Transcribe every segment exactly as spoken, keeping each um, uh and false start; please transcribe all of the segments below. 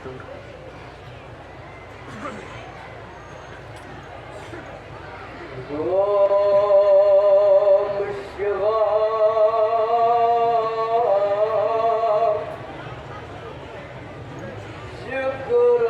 اوم شِواے۔ شُکر۔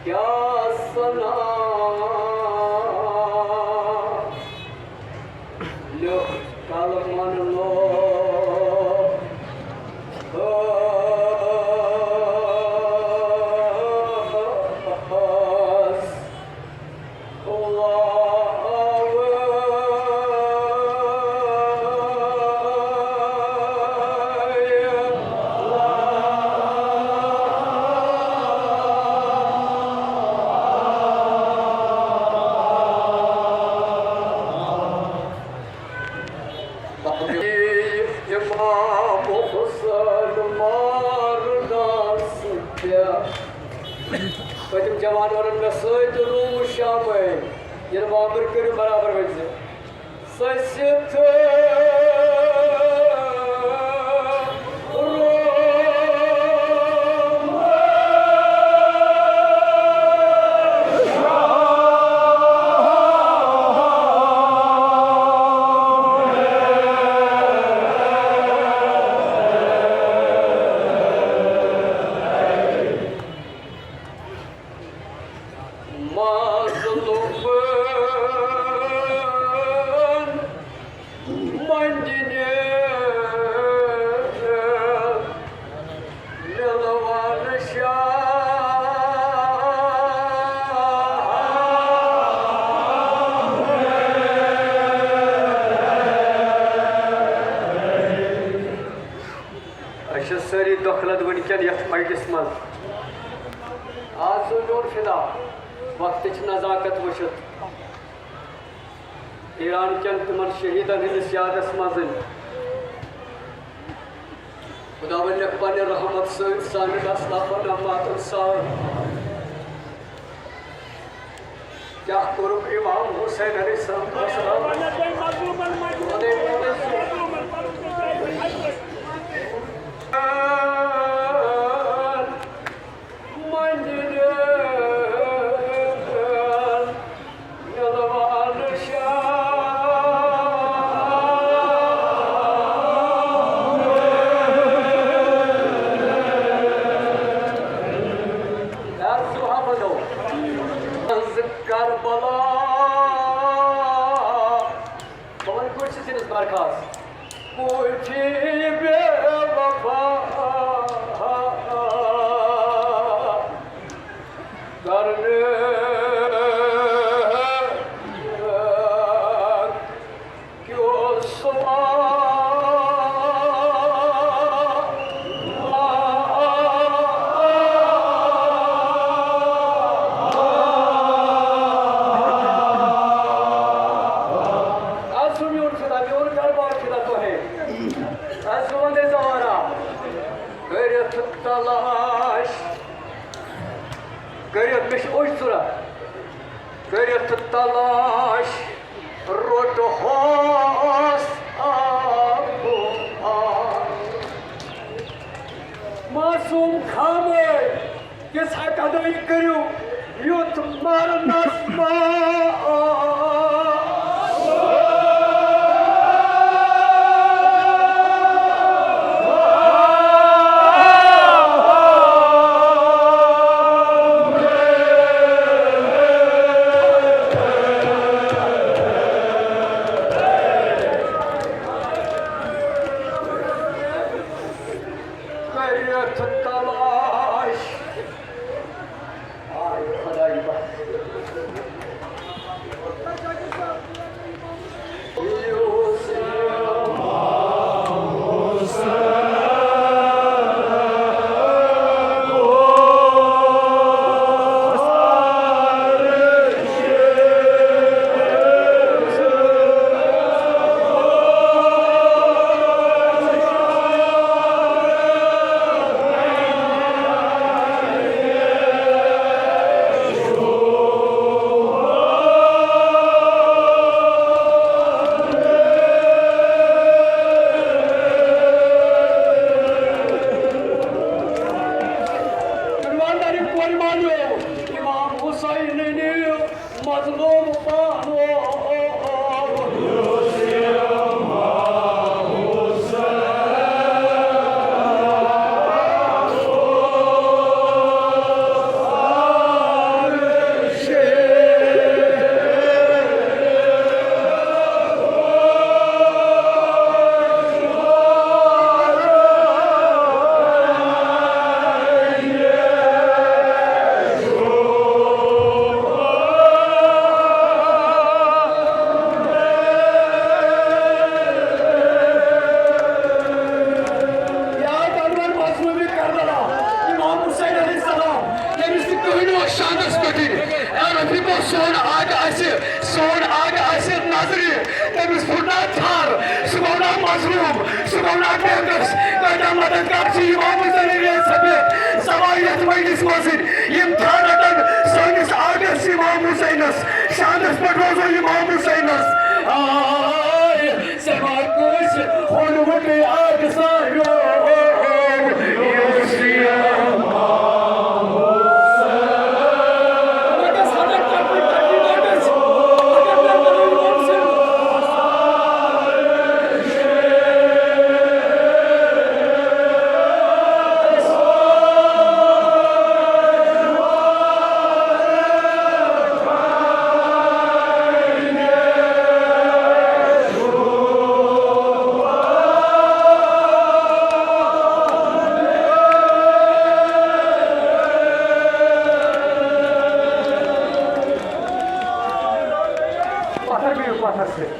کیٛاہ سنا لیوٚکھ قلمن لوٚگ۔ امام حسین مارنس پٮ۪ٹھ۔ پٔتِم جوان وَنان مےٚ سۭتۍ روٗح شامے، ییٚلہِ بابر کٔرِو برابر ؤنۍ زِ سٔسِتھ روٗح۔ مظلومن منٛدنہِ مِلوان شاہ۔ أسۍ چھِ سٲری دۄکھٕ لد وٕنکٮ۪ن یتھ مجلس منٛز۔ آز چھُ میون فدا، وقتٕچ نزاکت وٕچھِتھ۔ ایران کٮ۪ن تِمن شہیدن ہٕنٛدِس یادس منٛز خداوند لیکھ پننہِ رحمت سۭتۍ سانٮ۪ن اسلافن امواتن سان۔ کیٛاہ کوٚرُکھ امام حسین علیہ السلام؟ کربلا بہٕ وَنہٕ کٲشِرِس برخاست۔ کوٗفی بے وفا کرنہٕ کیو سوال۔ از میون خدا، میون گھر بار خدا تو ہے۔ از وندے زوارا کٔرِتھ تلاش، کٔرِتھ مےٚ چھُ أچھ ضوٚرتھ، کٔرِتھ تلاش روٚٹہوس آبُک آب۔ معصوم خامے، تِژھ ہا کدٕے کٔرِو، یُتھ مرنس ما۔ کٔرِتھ تلاش۔ آے خداے بخش۔ سون آقا آسہِ، سون آقا آسہِ نظرِ، تٔمِس پھُٹنا تھر، سُہ گوٚو نا مظلوم، سُہ گوٚو نا بے کس۔ کۭتیٛاہ مددگار چھِ امام حسین علیہ السلام سوارِ یتھ مجلس منٛز، یِم تھر رٹن سٲنِس آقس امام حسینس، شانس پٮ۪ٹھ روزو امام حسینس۔ آے سما کٲنٛسہِ ہُنٛد وُٹے آگ ساریو۔ پتھر بِہِو، پتھر سۭتۍ۔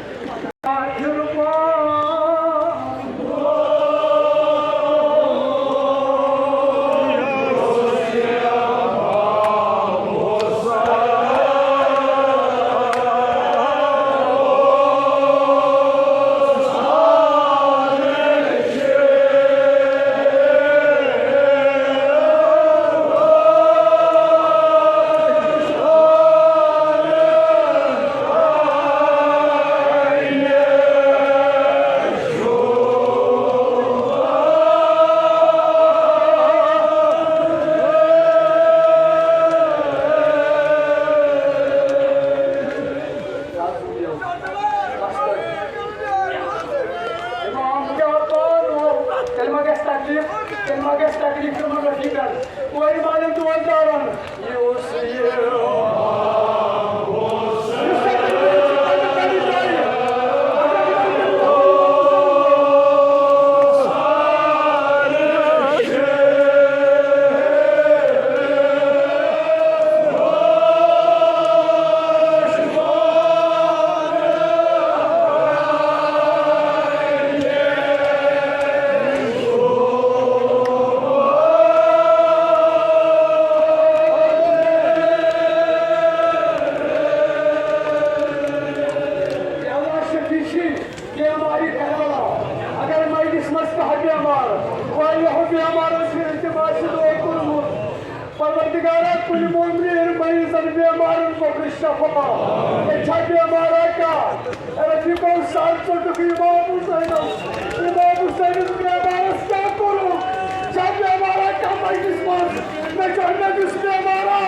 امام کیٛاہ پانہٕ ووٚن، تیٚلہِ ما گژھِ تکلیف، تیٚلہِ ما گژھِ تکلیف تِمن رفیقن، کورِ والٮ۪ن تہٕ وۄزدارن؟ یُس یہِ بیمارِ کربلا۔ اگر مجلس منٛز کانٛہہ بیمار، واریاہو بیمارو چھُ التماس دُعا کوٚرمُت۔ پروردگارا، کُنہِ مومنین مریضن بیمارن بخش شفا۔ ہے چھا بیمارا کانٛہہ؟ رفیقو، سر ژوٚٹُکھ امام حسینس۔ امام حسینس بیمارس کیٛاہ کوٚرُکھ؟ چھا بیمارا کانٛہہ مجلس منٛز؟ مےٚ چھُ مےٚ یُس بیمارا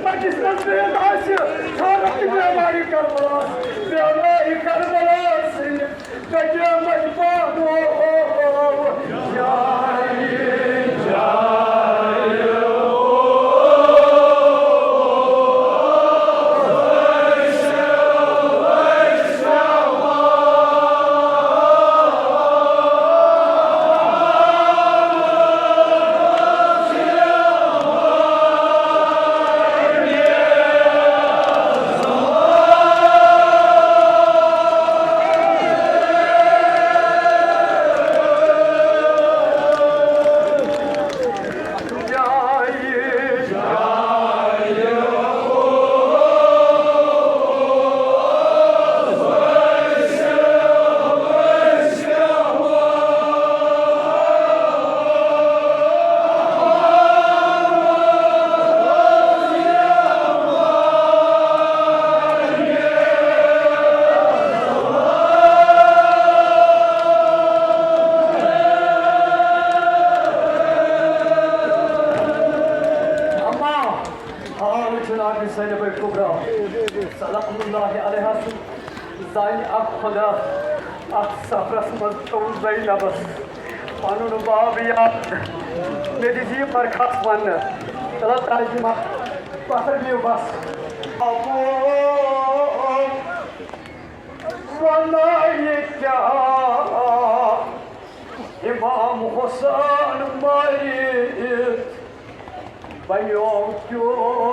مجلس منٛز بِہِتھ آسہِ، خانہ بیمارِ کربلاس، بیمارِ کربلاس۔ اما حال جناب زینب کبریٰ سلام اللہ علیہا سُنٛد زانہِ اکھ خدا اتھ سفرس منٛز تھوٚو زینبس پنُن باب یاد۔ مےٚ دِژ یہِ مرخس وننہٕ۔ چلو ترجمہ پتھر بِہِو بس۔ ابو ونان یہِ کیٛاہ امام حسین مٲرِتھ بنیو کیوں؟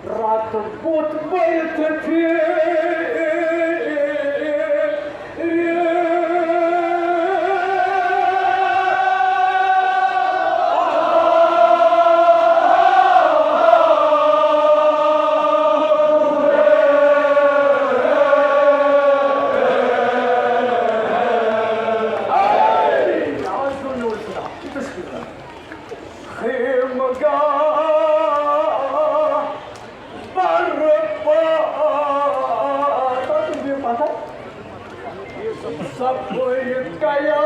راتہٕ بُتھ بٔرِتھ پھِرِ۔ خیمگاہ برپا۔ تۄہہِ چھُو یہِ پتہ؟ صفٲیی قیا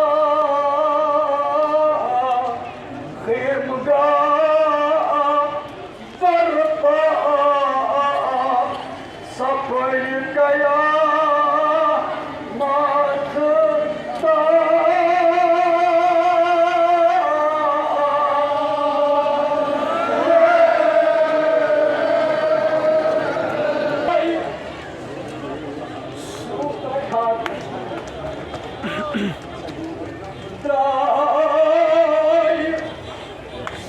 خیمگاہ برپا۔ صفٲیی قیامت تام۔ درٛاے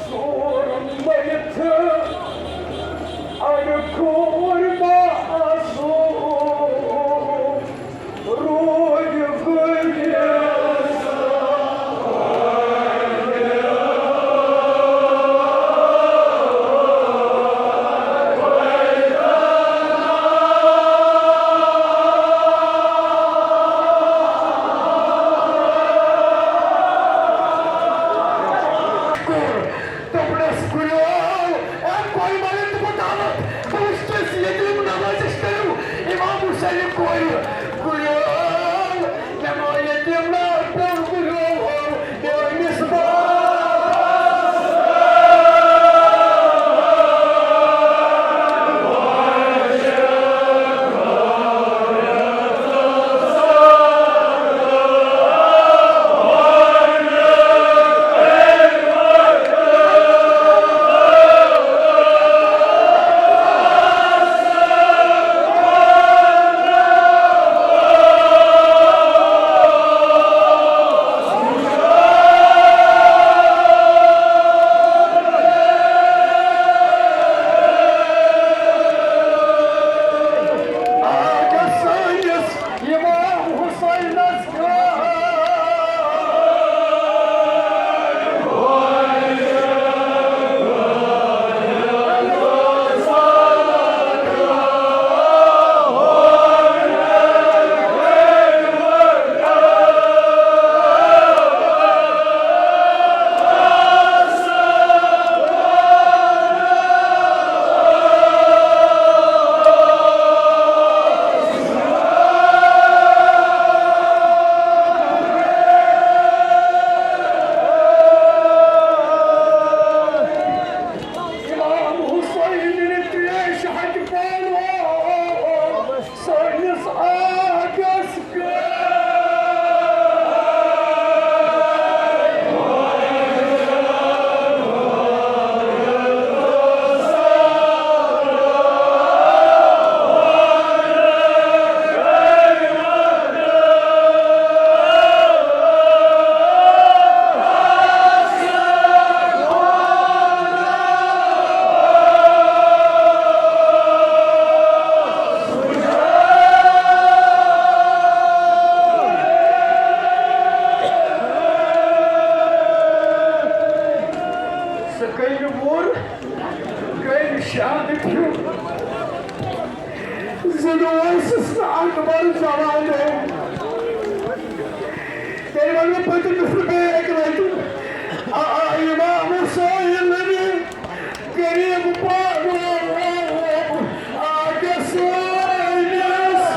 سورمبلتھ اڑ کھوٗر معصوم روٗد گُلِس۔ دوٚپنَس، "گُریو، اے کورِ والٮ۪ن تہٕ بہٕ دعوت، بہٕ وٕچھتس یتیٖم نوٲزِش کٔرِو امام حسین کورِ۔ گُریو، مےٚ گوٚو یتیٖم ناو پیوٚو، گُریو، میٲنِس بابس۔" آ، گژھ سٲنِس امام حسینس گٔر۔ امام حسین تریش ہتہِ پانو سٲنِس آگس۔ سُہ گٔے نہٕ وُر، گٔے نہٕ شادٕ پیوٚو۔ زِ نہٕ اوسُس نہٕ اکبر جوانو۔ تیٚلہِ وَنہٕ بہٕ پٔتِم نفر بیٚیہِ اَکہِ لَٹہِ۔ آ، آ، امام حسین نبی غریب پاگل آگے سٲنِس۔